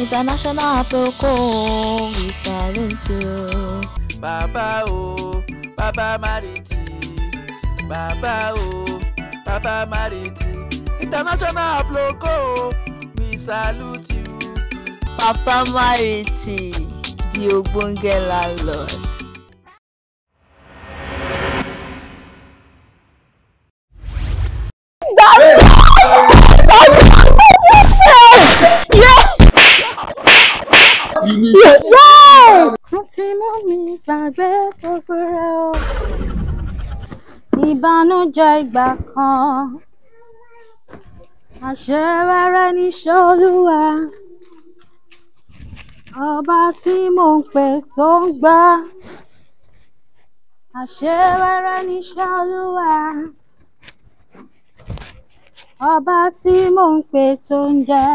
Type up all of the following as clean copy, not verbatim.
International Aproko, we salute you. Bàbá o, Bàbá Mariti. Bàbá o, Bàbá Mariti. International Aproko, we salute you. Papa Mariti, the ogbonge landlord. Wọ́n ti mú mi gbàgbé gbogbo rẹ̀ o. Ìbànújẹ́ ìgbà kan. Àṣẹ wẹ́rẹ́ níṣẹ́ Olúwa. Ọba tí mò ń pè tó ń gbà. Àṣẹ wẹ́rẹ́ níṣẹ́ Olúwa. Ọba tí mò ń pè tó ń jẹ́.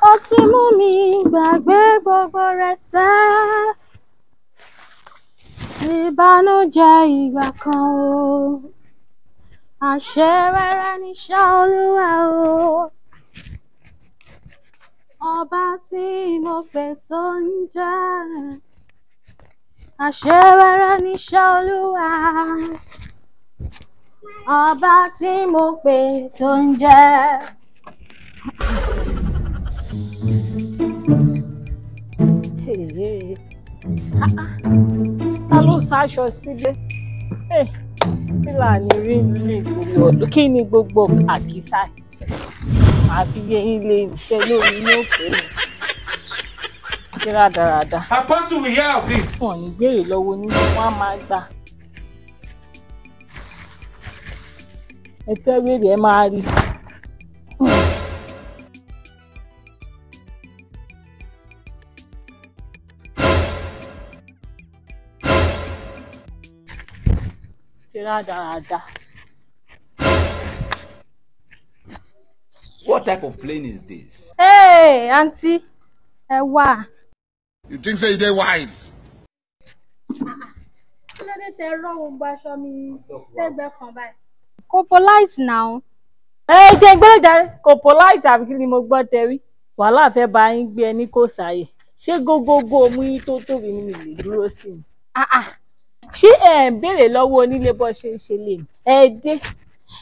Ó ti mú mi gbàgbé gbogbo rẹ̀ sẹ́. Ìbànújẹ́ ìgbà kan o. Àṣẹ wẹ́rẹ́ níṣẹ́ Olúwa o. Ọba tí mo pè tó ń jẹ́. Àṣẹ wẹ́rẹ́ níṣẹ́ Olúwa. Ọba tí mo pè tó ń jẹ́. Ta ló sáṣọ sílé? Kí là ní rí nílé ìgbòho ọdún? Kí ni gbogbo àkísà? Àfi yé ilé iṣẹ́ lórí ní òkè mi. Kí rádaràda. Apostle, we hear of this. Wọ́n ní gbèrè lọ́wọ́ onílé, wọ́n á máa gbà. Ẹ fẹ́ wèrè ẹ máa rí. Ṣe rádaràda. What type of plane is this? Hey, aunty, ẹ wá. You think say you dey wise? Kí ló dé tẹ rán gbogbo aṣọ mi sẹ́gbẹ̀ẹ́ kan báyìí? Kò polite now. Ẹ jẹ́ gbọ́dọ̀ jàre, kò polite àbí kí ni mo gbọ́ tẹ̀rí. Wàhálà fẹ́ bá yín gbé ẹni kò sáyè. Ṣé gógógó mú yín tó tóbi ni mi lè dúró sí ni? Ṣé ẹ ń béèrè lọ́wọ́ onílé bó ṣe ń ṣe lè ní? Ẹ dé,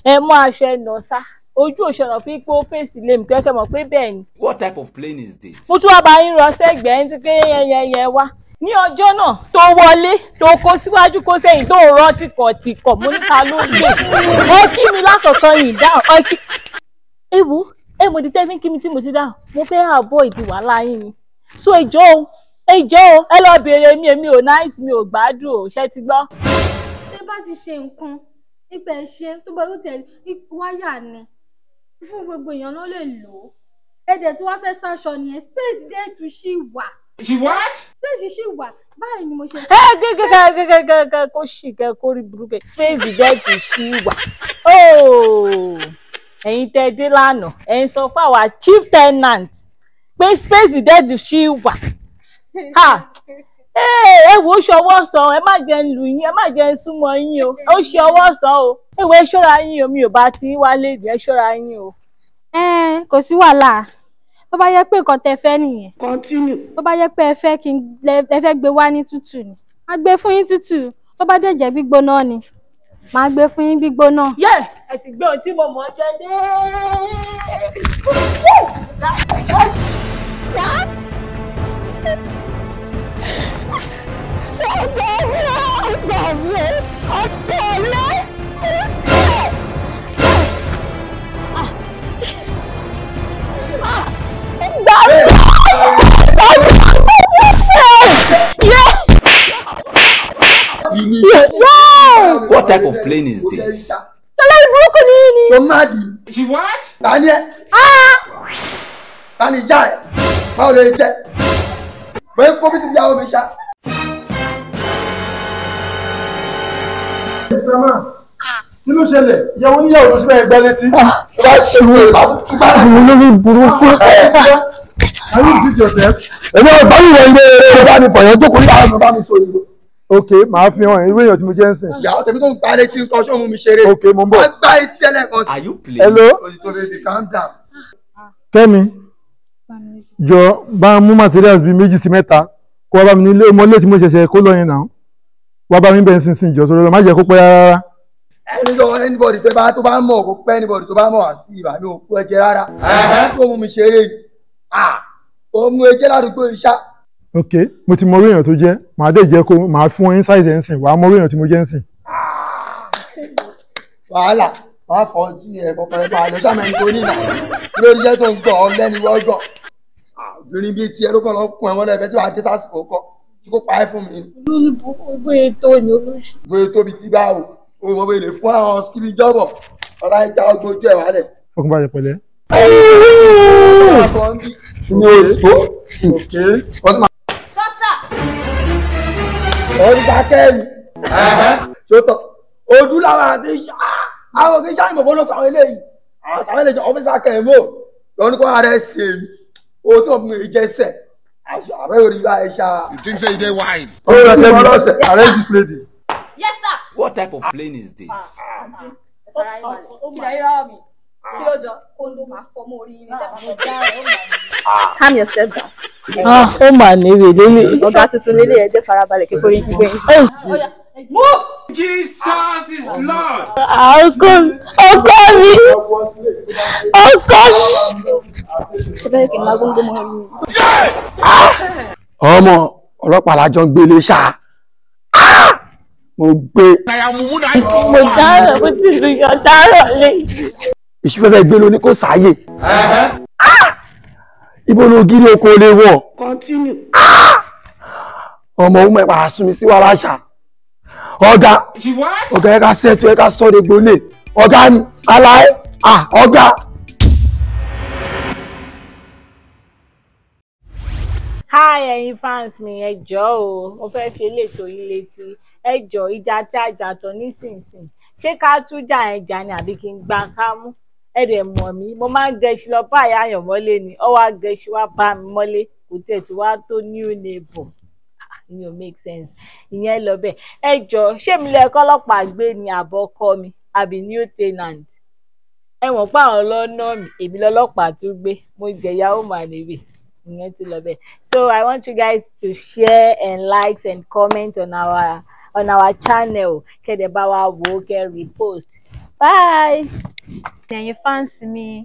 ẹ mú aṣọ ẹ nà sá. Ojú òṣèlú fi pé ó fèsì lèmi kẹ́kẹ́ mọ̀ pé bẹ́ẹ̀ ni. What type of plane is this? Mo tún wá bá yín rọ sẹ́gbẹ̀ẹ́ ní ti pé yẹnyẹnyẹ wá. Ní ọjọ́ náà tó wọlé tó kó síwájú kó sẹ́yìn tó rọ́ tìkọ̀tìkọ̀ mo ní ta ló dé. Ẹ kí mi lákọ̀ọ́kọ́ yìí dáhùn. Ẹ kí. Ewu ẹ mo di tẹ́sí kí mi tí mo ti dáhùn. Mo fẹ́ avoid wàhálà yín ni. So ẹjọ́ o ẹjọ́ o ẹ lọ bèèrè mi èmi ò náìsì mi ò gbádùn o ṣé ti gbọ́. Ṣé bá ti ṣe nǹkan ipò ẹ̀ ṣe tó bá tó tẹ̀ wáyà ni fún gbogbo èèyàn ló lè lò ó. Ẹ̀dẹ̀ tí wọ́n fẹ́ sáṣọ nìyẹn space dẹ̀ tún ṣì wà. She what? Space ṣì wà báyìí ni mo ṣe. Ẹ gẹ́gẹ́gẹ́gẹ́gẹ́ kó ṣì kẹ́ kó rí burúkú space dẹ̀ tún ṣì wà. Ẹ̀yin tẹ́ dé lánàá ẹ̀ ń sọ fún àwa chief tenant pé space dẹ̀ tún ṣì wà. Ẹ wò ó ṣọwọ́ sọ ẹ má jẹ́ ń lù yín ẹ má jẹ́ ń súnmọ́ yín o ó ṣe ọwọ́ sọ o ẹ wò ẹ ṣọ́ra yín o mi ò bá ti wálé ẹ ṣọ́ra yín o. Kò sí wàhálà tó bá yẹ pé nǹkan tẹ́ fẹ́ nìyẹn. Continue. Tó bá yẹ pé ẹ fẹ́ kí ẹ fẹ́ gbé wá ní tútù ni má gbé fún yín tútù tó bá dẹ̀ jẹ́ gbígbóná ni má gbé fún yín gbígbóná. Yẹ ẹ ti gbé ohun tí mo mọ̀ jẹ dé. What type of plane is this? Tọ́lá burúkú ni yín ni. So mad. She what? Ta ni ẹ? Ta ni ìyá ẹ? Báwo lè jẹ? Bóyá kó bí ti fi yàwó mi ṣá. Kí ló ṣẹlẹ̀? Ìyàwó níyàwó ló ṣe fẹ́ gbá létí. Tó bá ṣe ìwé ìbá tún bá rà. Olórí burúkú. Are you did yourself? Èmi ò bá ìwé ilé eré bá mi fọyín jókòó ní àwọn bá mi sọ ìlú. Ok, màá fi hàn irú èèyàn tí mo jẹ́ ń sìn. Ìyàwó tèmi tó ń gbá létí nǹkan ṣé òun mi ṣeré. Ok, mo ń bọ̀. Wọ́n gbá etí ẹlẹ́kan sí. Are you playing? Hello? Òyìnbó baby calm down. Kẹ́mi, Jọ bá mú materials bíi méjì sí mẹ́ta kó wá bá mi nílé ọmọ ilé tí mo ṣẹ̀ṣẹ̀ kó lọ yẹn náà. Wá bá mi bẹ̀ nísinsìnyí jọ torí lọ má jẹ́ kó pẹ́ rárá. Ẹni sọ anybody tó bá mọ̀ kó pẹ́ anybody tó bá mọ̀ wá sí ibà mi ò kú ẹ̀jẹ̀ rárá. Tó mú mi ṣeré ni. Ó mú ẹ̀jẹ̀ ládùúgbò iṣá. Ok, mo ti mọ orí èèyàn tó jẹ́, màá dẹ̀ jẹ́ kó màá fún ẹ size ẹ̀ ń sìn, wàá mọ orí èèyàn tí mo jẹ́ ń sìn. Wàhálà máa fọ tí ẹ kọkọrẹ máa lọ sáà mẹ́rin tó ní ìlà lórí iṣẹ́ tó ń gbọ́ ọ lẹ́nu wọ́gàn. Obìnrin bíi tiẹ̀ ló kàn lọ kún ẹ̀wọ̀n lẹ́ẹ̀fẹ́ tí wàá dé sásìkò kọ́ tí kò pa ẹ́ fún mi. Olórí bóyá tó ní olóṣù. Bóyá tóbi tí bá o, o mọ̀ bóyá lè fún àwọn skibi jọ́bọ̀ ọ̀rá ìjà ọgbọ́n ojú ẹ̀ wálẹ̀. Fọkànbalẹ̀ pẹ̀lẹ́. Mi ò tó. Ṣọ́tà. Ọdún dákẹ́yìn. Ṣótọ̀. Ojú làwọn àti àwọn kì í ṣàyìnbó fún olóko àwọn eléyìí. Àwọn àtàwọn eléyìí ọ́fíìsì akẹ́yìnbó lọ́nù kó ara ẹ̀ ṣe èmi. Owó tí wọ́n fún mi jẹ́ sẹ̀. Àbẹ́ orí bá ẹ ṣá. You think say you dey wise? Ó yẹ kẹ́mi arrest this lady. Yes sir. What type of plane is this? Kí lè rí lọ́wọ́ mi? Kí ló jọ? Kóńdó máa fọ́ mọ́ orí yín ní tẹ́lẹ̀. Calm yourself down. Ó mà ní wèlé ní. Ọ̀gá tuntun lélẹ̀ ẹ jẹ́ farabalẹ̀ kí forí gbígbé yín. Move! Jesus is Lord. Ọkọ mi ọkọ mi. Ṣé bẹ́ẹ̀ kí n máa gbóngbó mọ́ orí mi? Ọmọ ọlọ́pàá lájọ ń gbélé ṣá. Mo gbé. Mo dáràn, mo ti lù yàn dáràn lé. Ìṣú fẹ́fẹ́ gbé lóní kò sáyè. Ibo ló gírí oko lè wọ̀. Ọmọ òun mẹ́pàá sún mi sí wàhálà ṣá. Ọ̀gá ọ̀gá ẹ ká sẹ́tù ẹ ká sọ́ọ́ de gbolé. Ọ̀gá ni aláì ọ̀gá. Hi ẹ̀yin fans mi, ẹ jọ̀ọ́ o, mo fẹ́ fi eléyìí tó yín létí. Ẹ jọ̀ọ́, ìjà tí a jà tán nísinsìnyí, ṣé ká tún jà yẹn jà ni àbí kí n gbá kámú? Ẹ dẹ̀ mọ̀ mí, mo máa ń gẹṣin lọ bá ìyá àyàn mọ́lé ni, ọwọ́ agẹṣin wá bá mi mọ́lé, kò tiẹ̀ tí wá tó new neighbor. Ìyẹn ò make sense. Ìyẹn lọ bẹ́ẹ̀. Ẹ jọ̀ọ́, ṣé mi lẹ kọ́ ọlọ́pàá gbé ni àbọ̀ ọkọ mi àbí new tenant? Ẹ mọ̀ pé àwọn lọ́nà mi, èmi lọ́lọ́pàá tún gbé, mo jẹ̀yà ó mà níbí. Ìyẹn ti lọ bẹ́ẹ̀. So I want you guys to share and like and comment on our channel. Kẹ́dẹ̀ bá wa wò ó, kẹ́ repost. Bye. Ẹ̀yin fans mi,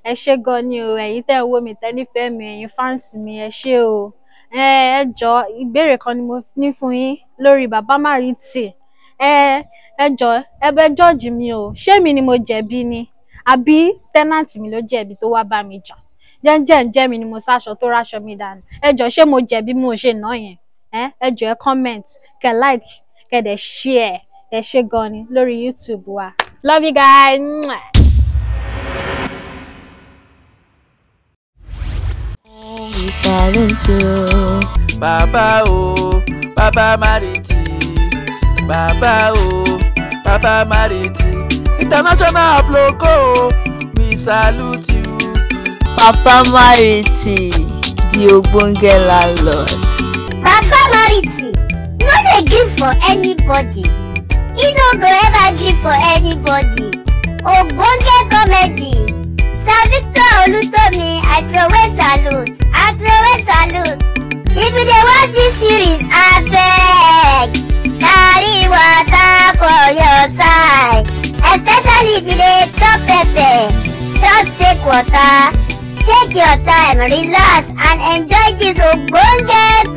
ẹ ṣé gan ni o, ẹ̀yin tẹ́ ń wò mí, tẹ́ nífẹ̀ẹ́ mi, ẹ̀yin fans mi, ẹ ṣé o. Ẹ jọ̀ọ́, ìbéèrè kan ni mo ní fún yín lórí Bàbá Mariti. Ẹ jọ̀ọ́, ẹ bẹ̀ jọ́ọ̀jì mi o, ṣé mi ni mo jẹ̀bi ni àbí tẹ́nàntì mi ló jẹ̀bi tó wá bá mi jà? Jẹ́njẹ́ mi ni mo sáṣọ tó ráṣọ mi dànù. Ẹ jọ̀ọ́, ṣé mo jẹ̀bi mo ṣe ná yẹn? Ẹ jọ̀ọ́, ẹ comment, kẹ́ like, kẹ́ dẹ̀ share. Ẹ ṣé gan ni lórí YouTube wa. Love you guys. We salute you. Bàbá o, Bàbá Mariti. Bàbá o, Bàbá Mariti. International Aploko, we salute you. Papa Mariti, the ogbonge landlord. Papa Mariti no dey gree for anybody. E no go ever gree for anybody. Ogbonge comedy. Sir Victor Olutomi, I throway salute. I throway salute. If you dey watch this series, abeg carry water for your side. Especially if you dey chop pepper. Just take water. Take your time, relax and enjoy this ogbonge